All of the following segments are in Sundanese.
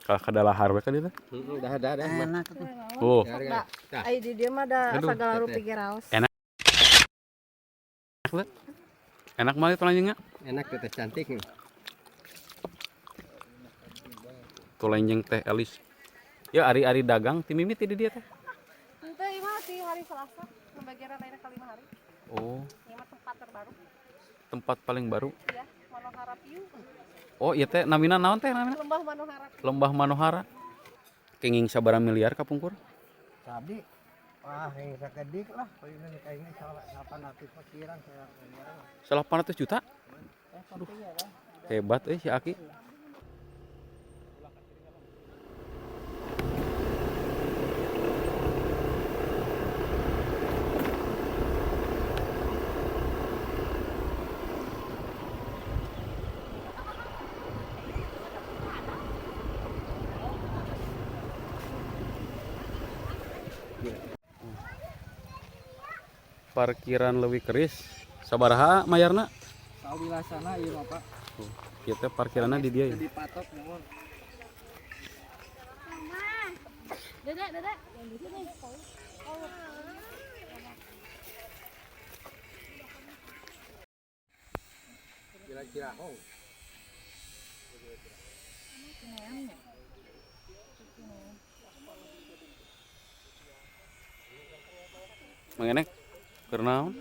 Kadalahar we ka dieu teh. Heeh, dah dah dah. Enak tuh. Oh, Ai di dieu mah da Aduh. sagala rupi ge raos. Enak. Teh. Enak mah itu lanjengnya. Enak teh cantik. Tuh lenjeng teh Elis. Ya ari-ari dagang ti mimiti di dieu teh. Henteu ieu mah ti hari Selasa, pembagian lainnya ka 5 hari. Oh, Ieu mah tempat terbaru. Tempat paling baru. Iya, Manohara View. Oh, iya teh namina naon teh namina? Lembah Manohara. Lembah Manohara. Kenging sabaraha miliar kapungkur? Tadi wah yang sakedik lah paling kayaknya 800 pikiran saya. 800 juta? Aduh, hebat si Aki. Parkiran leuwih keris. Sabaraha mayarna? Sawilasana ieu mah Pak. Ieu teh parkiranna di dieu ya. Dipatok mohon. Dedek, dedek. Kira-kira oh. Mengenek keur naon?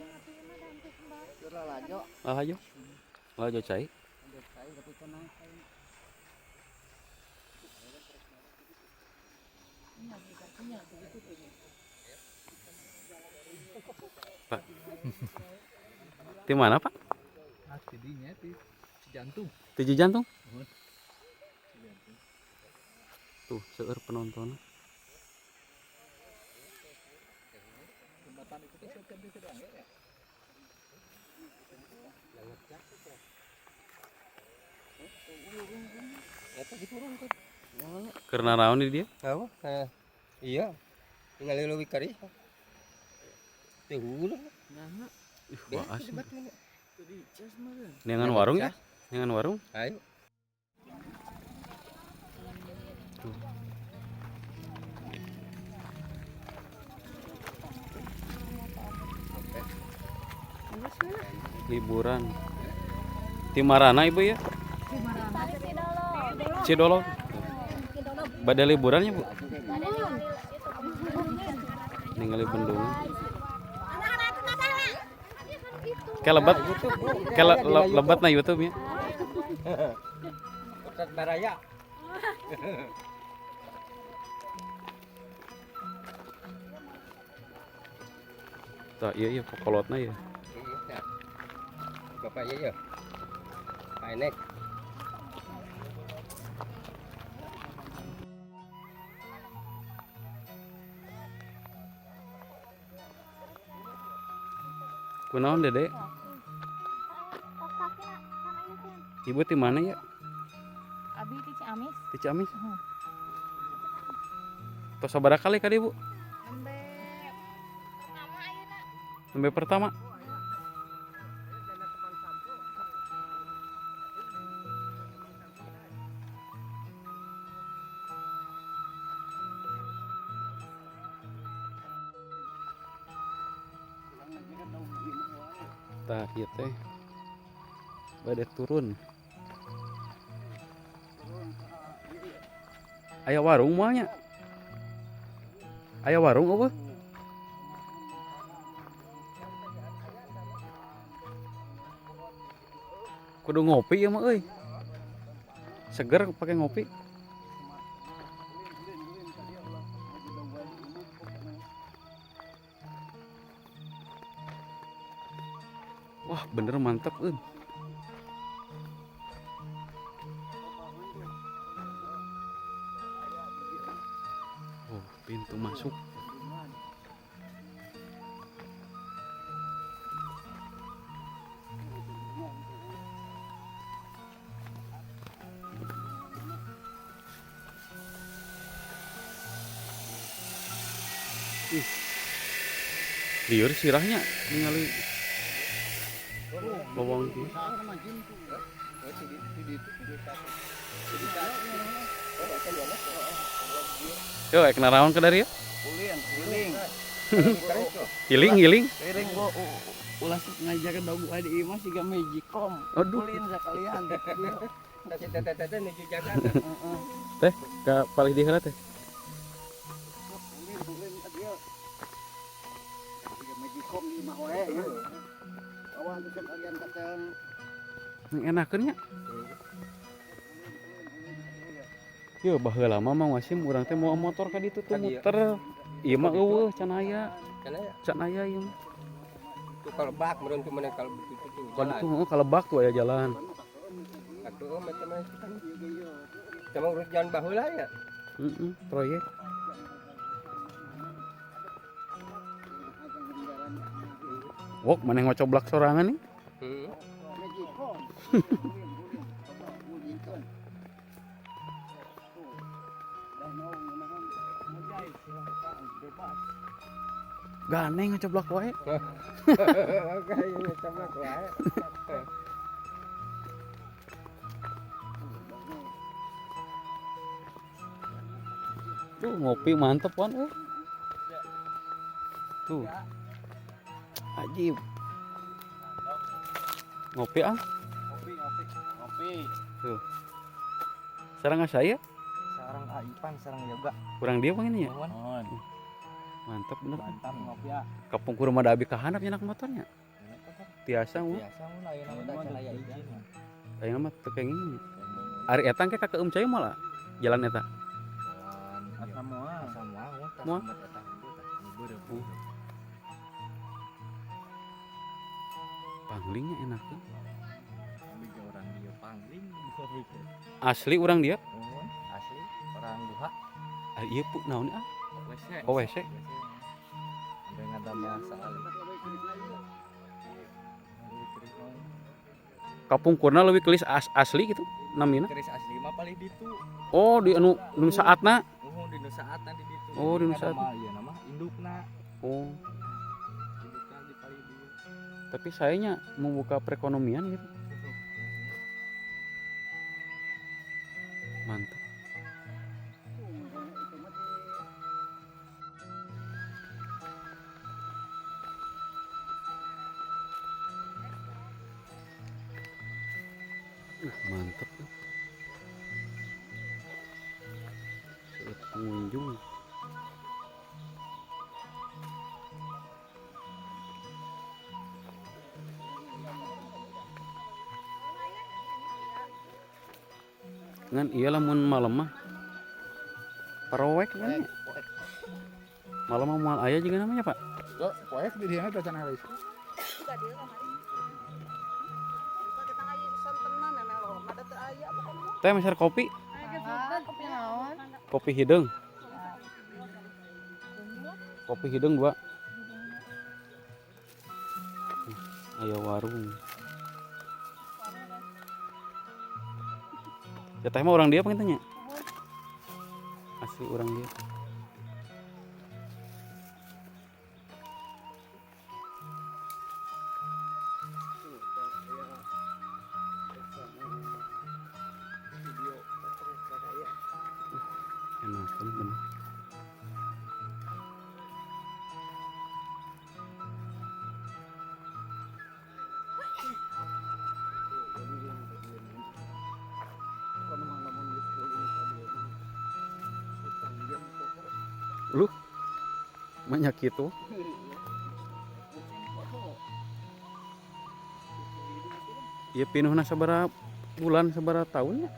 Keur lalajo. Lalajo. Lalajo cai. Cai tapi tenang. Pak. Di mana, Pak? Ah, tidinya ti Cijantung. Ti Cijantung? Tuh, seueur penonton. Jembatan itu teh seueur teh doang ya. Eta diturunkan. Keur naraon di dieu? Apa? Iya. Tinggal leuwih keris. Teh hulu. Ih, wah asli. Neangan warung ya? Neangan warung? Ayo. Tuh. Liburan. Di marana Ibu ya? Cidolog. Bade liburannya, Bu? Ningali bendungan. Kayak lebat, kayak lebat na YouTube ya. Ustaz Baraya. Tah, iya iya kokolotna ya. Iya. Bapak iya ya. Pak Enek. Kunaon Dede? Ibu di mana ya? Abi ti Ciamis. Di Ciamis? Tos sabaraha kali ka dieu, Bu? Nembe pertama ayeuna. Nembe pertama. Tah ieu teh bade turun. Aya warung moal nya? Aya warung eueuh? Kudu ngopi ieu mah euy. Seger pakai ngopi. Wah, bener mantep euy. Oh, pintu masuk. Ih. Lieur sirahnya ningali lowong kieu. Yo, ek naraon ke dari ya? Ulin, uling. Hiling, hiling. Piring gua ulah ngajakan dong gua di imah siga magicom. Aduh. Ulin sekalian. Teh teh teh teh nuju jaga. Teh, ka palih di heula teh. Ulin, ulin ka dieu. Siga magicom di imah wae ya. Awan teh sekalian katel. Enakeun nya. Yo, baheula mah Mang Wasim urang teh moal motor ka ditu tuh Ka dieu. muter. Ieu mah eueuh can aya. Karena ya Can aya ieu mah. tuh kalau bak meureun tuh mana kalau begitu tuh. Kalau itu heeh kalebak tuh aya jalan. Atuh macam macam. Sama urus jalan baheula ya. Heeh, proyek. Wok, maneh ngocoblak sorangan nih. Heeh. Magicom. Ganeng ngocoblak wae. Oke, ini sama wae. Tuh ngopi mantep kan. Tuh. Ajib. Ngopi ah. Ngopi, ngopi, ngopi. Sareng saya Sarang Aipan, sarang yoga. kurang dia bang ini ya. Mohon. Mantap bener. Mantap ngopi ya. Kapungkur mah da abi kahanap nyenak motornya. Tiasa mah. Biasa mun ayeuna mah teh can aya izin. Ayeuna mah teu kenging nya. Ari eta engke ka Keum Cai moal jalan eta. Asa moal. Asa moal. Moal. Panglingnya enak tuh. Orang dia pangling. Asli urang dia. Asli orang Duha. Ah, ieu pu naon ah? WC. Oh, WC. Sampai ngadamel sekali. Kapungkurna leuwih kelis asli gitu namina. Keris asli mah paling ditu. Oh, di anu nu saatna. Nuhun di nu saatna di ditu. Oh, di nu saatna. Ieu nama indukna. Oh, Indukna di paling dieu. tapi sayanya membuka perekonomian gitu. Mantap. Mantap tuh. Seueur pengunjung. Ngan iya lamun malam mah parowek kan ya? Malam mah moal aya juga namanya, Pak. Poek di dieu teh can halis. Teh meser kopi, Kopi naon? kopi hideung. Kopi hideung dua. Ayo warung. Ya teh mah orang dia pengen tanya. Asli orang dia. Enak kan bener. Lu banyak gitu. Ya pinuhna sabaraha bulan sabaraha tahun ya?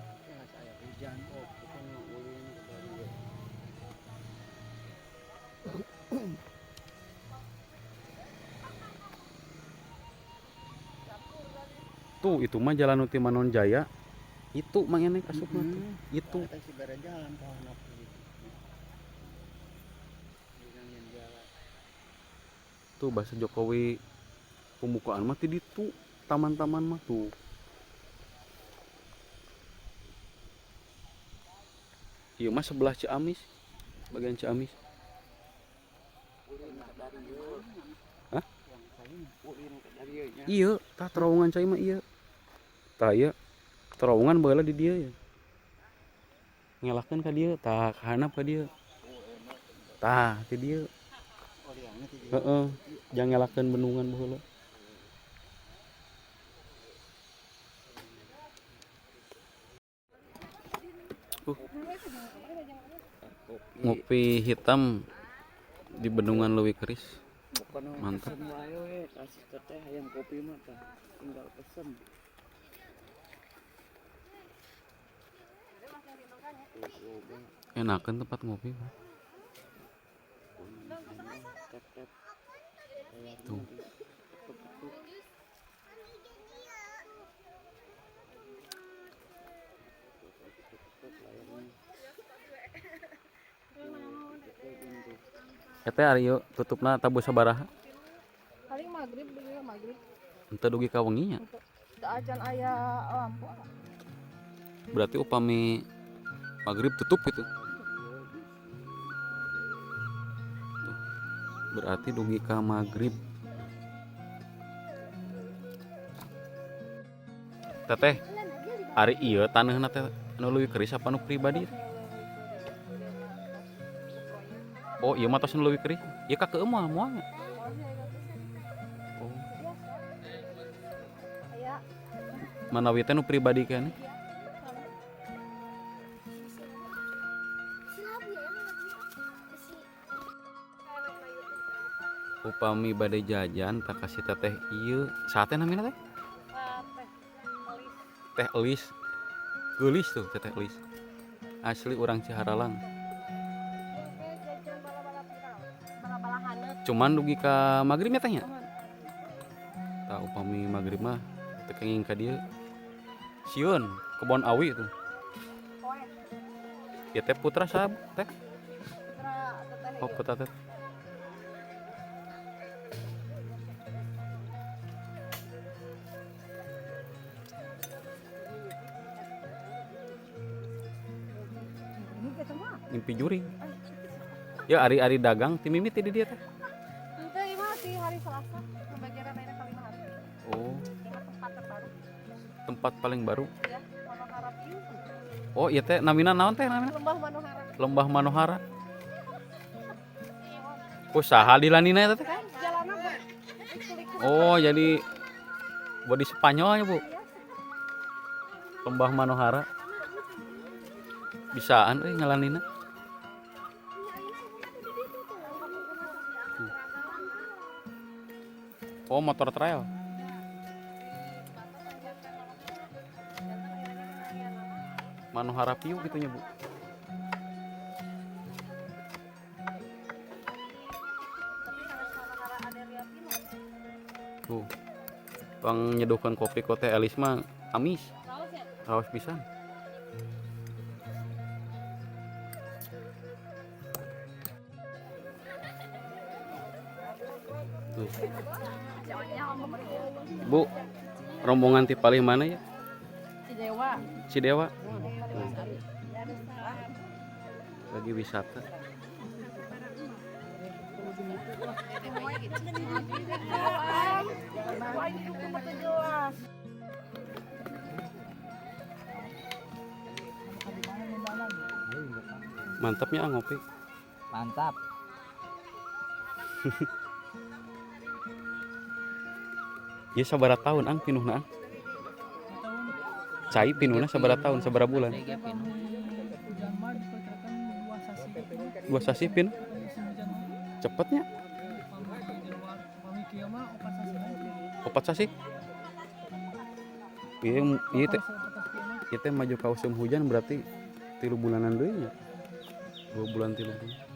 Tuh itu mah jalan nu ti Manon Jaya. Itu mang enek asupna tuh. Itu. Tuh bahasa Jokowi pembukaan mah ti ditu, taman-taman mah tuh. Ieu mah sebelah Ciamis, bagian Ciamis. Hah? Iya, tah terowongan cai mah iya. Tah ieu terowongan baheula di dieu ya. Ngelakeun ka dieu, tah ka handap ka dieu. Tah, ti dieu. Oh, liangna ti dieu. Heeh, jang ngelakeun bendungan baheula. Ngopi hitam di bendungan Leuwi Keris. Mantap. Pesen wae we, kasih ke teh hayang kopi mah tah. Tinggal pesen. Enakan tempat ngopi, Pak. Tep-tep. Tuh. Eta ari ieu tutupna tabuh sabaraha? Paling maghrib juga maghrib. Henteu dugi ka wengi nya. Da acan aya lampu. Berarti upami maghrib tutup gitu. Tuh. Berarti dugi ka maghrib. Teteh, ari ieu taneuhna teh anu leuwih keris apa nu pribadi? Oh, ieu mah tos nu leuwih keris. Ieu ka keum moal moal nya. Oh. Manawi teh nu pribadi keneh. Upami bade jajan tak kasih teteh ieu. Sate namina teh? Teh Elis. Geulis tuh teteh Elis. Asli urang Ciharalang. Cuman dugi ka magrib nya teh nya? Tah upami magrib mah teu kenging ka dieu. Sieun kebon awi tuh. Ieu teh putra saha teh? Oh, putra teh. Mimpi juring. Ya ari-ari dagang ti mimiti di dieu teh. Henteu ieu mah di hari Selasa, pembagian ayeuna kalima hari. Oh. Ini tempat terbaru. Tempat paling baru. Ya, Manohara View. Oh, ieu teh namina naon teh namina? Lembah Manohara. Lembah Manohara. Oh, saha dilanina eta teh? Kan jalanna berliku-liku. Oh, jadi body Spanyol ya, Bu. Lembah Manohara. Bisaan euy ngalanina. Oh, motor trail. Manohara View gitu nya, Bu. Tuh. Pang nyeduhkeun kopi ku Teh Elis mah amis. Raos pisan. Tuh. Bu, rombongan ti palih mana ya? Cidewa. Cidewa. Lagi wisata. Mantapnya ngopi. Mantap. Ya sabaraha tahun ang pinuhna ang? Cai pinuhna sabaraha tahun, sabaraha bulan? 2 sasi pin? Cepetnya? 4 sasi? Iya, iya teh. Ieu teh maju ka musim hujan berarti 3 bulanan deui nya. 2 bulan 3 bulan.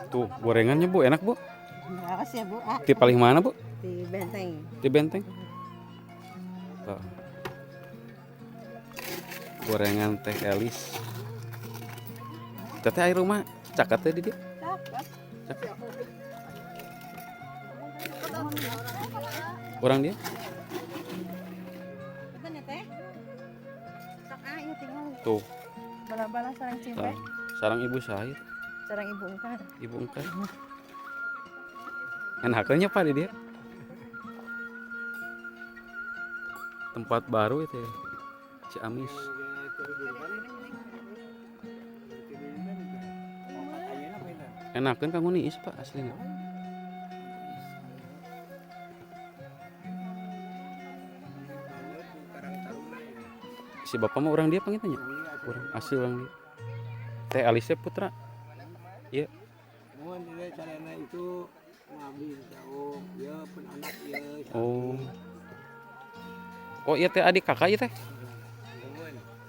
Tuh, gorengannya Bu, enak Bu. Makasih ya Bu. Ah. Di paling mana Bu? Di Benteng. Di Benteng. Tuh. Gorengan Teh Elis. Teteh air rumah caket teh di dieu? Caket. Caket. Orang dia? Punten ya Teh. Sok ah ieu tinggal. Tuh. Bala-bala sarang cimpe. Tah. Sarang ibu saya. Sarang ibu engkar. Ibu engkar. Enakeunnya Pak di dia. Tempat baru itu ya. Ciamis. Enakeun kanggo niis Pak aslinya. Si bapak mah orang dia panggilnya? Orang asli orang dia. Teh Alisa Putra. Iya. Mohon dia carana itu ngabdi jauh, ya pun anak ya. Oh. Oh iya teh adik kakak iya teh.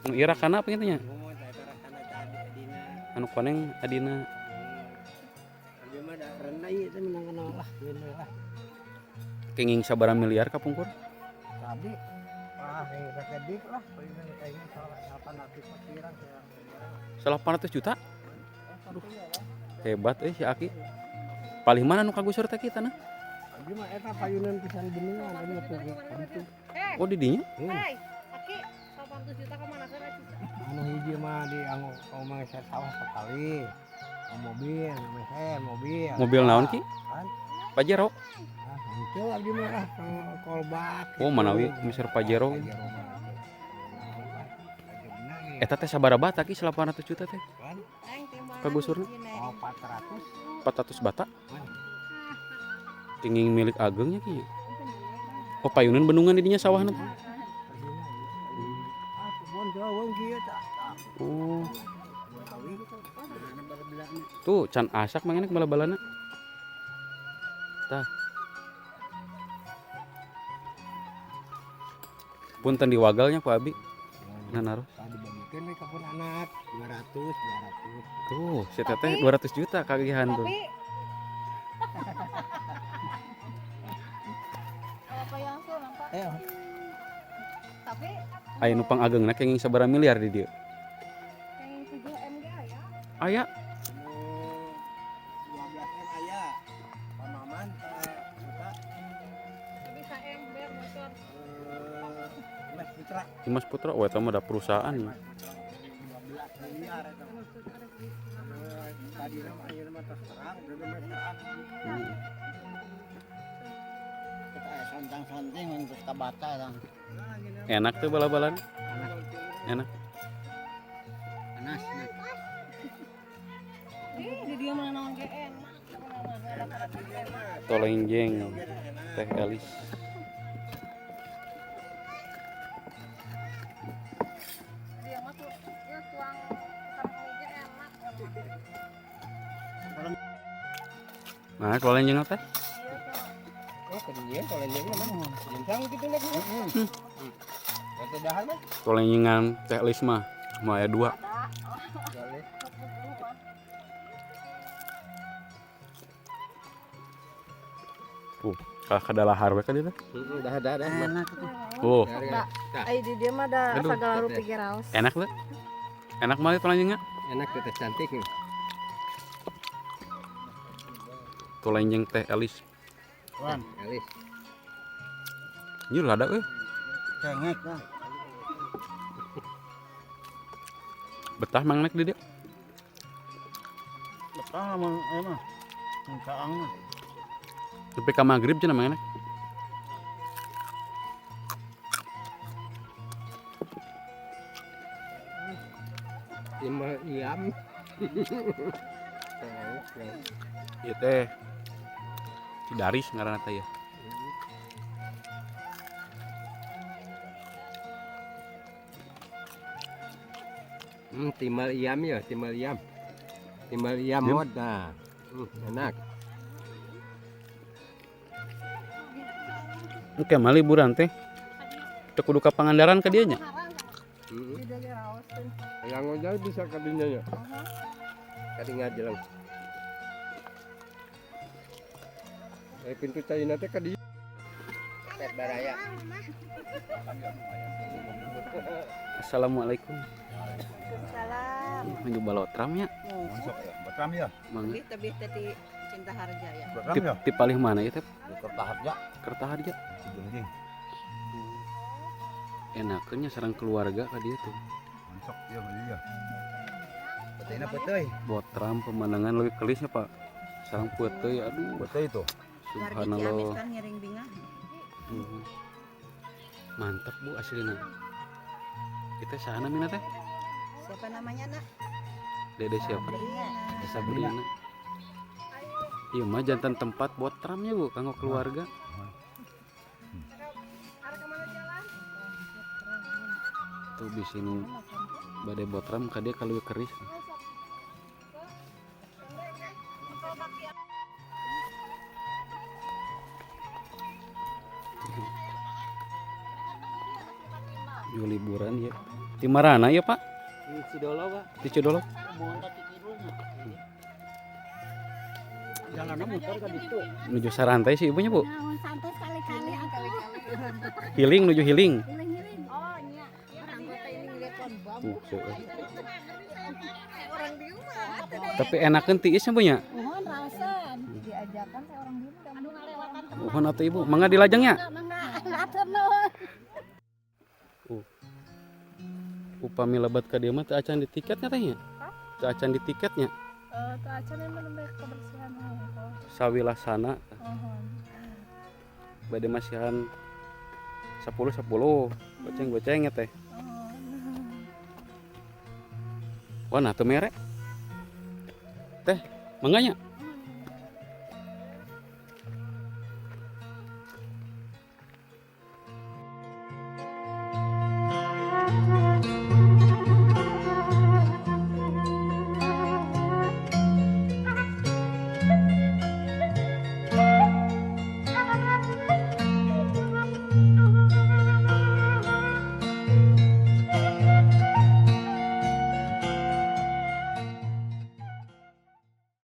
Nu ira kana apa nya? Mohon saya rakana tadi adina. Anu koneng adina. Abdi mah da renai itu menang kenal lah, bener lah. Kenging sabaraha miliar kapungkur? Tadi wah yang sakedik lah kayaknya salah 800 pikiran saya. 800 juta? Aduh. Hebat si Aki. Palih mana nu kagusur teh kita nah? Abdi mah eta payunan pisan bendungan abdi mah pukul. Oh di dinya? Hei, Aki, 800 juta ka mana kan Cica? Anu hiji mah di anu omah saya sawah sekali. Mobil, saya mobil. Mobil naon Ki? Kan? Pajero. Ah, henteu abdi mah lah kolbak. Oh, manawi Mister Pajero. Eta teh sabaraha bata Ki 800 juta teh? Kagusurna? Oh, 400. 400 bata? Tinggi milik agengnya Ki. Oh, payunan bendungan di dinya sawahna teh. Ah, kebon jauh kieu tah. Oh. Tuh can asak mang enak bala-balana. Tah. Punten diwagalnya ku abi. Nah, naros. Tadi bagikeun we ka pun anak 200, 200. Tuh, si teteh 200 juta kagihan tuh. Tapi apa yang tuh nampak? Tapi Aya nu pangagengna kenging sabaraha miliar di dieu. yang 7 MG aya. Aya. Anu 12 M aya. Pamaman juta Bisa ember motor. Mas Putra Dimas Putra, wah eta mah da perusahaan. 12 miliar eta. Tadi mah ayeuna mah tos terang, belum mah terang. Kita santang-santing geus kabata tang. Enak tuh bala-balan. Enak. Panas. Ih, di dia mana naon ge enak. Tolenjeng Teh Elis. Dia mah tuh ya tuang sareng ge enak. Nah, tolenjeng teh? Oh, kedinginan tolenjengna mah. Jentang kitu nek. Heeh. Teh dahar mah. Tolenjengan Teh Elis mah mah aya 2. Kalah kadalahar we ka dieu teh. Heeh, dah dah dah. Enak. Oh, Ai di dia mah da Aduh. sagala rupi ge raos. enak tuh. Enak mah tolenjengna. Enak tuh teh cantik nih. Tolenjeng Teh Elis. Wan, Elis. Ini lada euy. cengek lah. Betah mang nek di dieu. Betah mah emang. Caang mah. Sampai ka magrib cenah mang enak. Lima jam. Ieu teh Cidaris ngaranna teh ya. Timal iam ya, timal iam. Timal iam Yum. mod nah. Enak. Oke, mah liburan teh. Teu kudu ka Pangandaran ka dieu nya. Yang ngojol bisa ka dinya nya. Kadi ngajeleng. Pintu caina teh ka dieu. Pet baraya. Assalamualaikum. Salam. Menuju balotram ya. Masuk ya, Batram ya. Mangga. Lebih lebih teh Cinta Harja ya. Batram Tip, ya. tip palih mana ya teh? Di Kertaharja. Kertaharja. Cijengjing. Enakeun nya sareng keluarga ka dieu tuh. Masuk ya beli ya. Peuteuy peuteuy. Botram pemandangan lebih kelisnya Pak. Sareng peuteuy aduh. Peuteuy itu. Warga Ciamis Subhanallah. kan ngiring bingah. Mantap, Bu, aslina. Kita sana mina teh. Siapa namanya, Nak? Dede siapa? Iya. Sabrina. Iya mah jantan tempat buat tramnya, Bu, kanggo keluarga. Arah kemana jalan? Tuh di sini bade botram ka dia kalau keris. Ju liburan ya. Di marana ya, Pak? Di Cidolo, Pak. Di Cidolok. Jalannya muter ka ditu. Nuju sarantai sih ibunya, Bu. Santai sekali-kali atuh. Healing, nuju healing. Healing-healing. Oh, iya. Orang kota ini ngeliat bambu. Seueur. Orang di rumah. Tapi enakan tiisnya, Bu, nya. Mohon raosan. Diajakan teh orang di rumah. Aduh ngalewatan. Mohon atuh Ibu, mangga dilajeng ya. Mangga, atur nuhun. Upami lebat ka dieu mah teu acan di tiketnya teh nya. Teu acan di tiketnya. Eh, teu acan yang nembe kebersihan hungkul. Sawilasana Mohon. bade masihan 10 10 goceng goceng ya teh. Mohon. Wah, nah teu mere. Teh, mangga nya.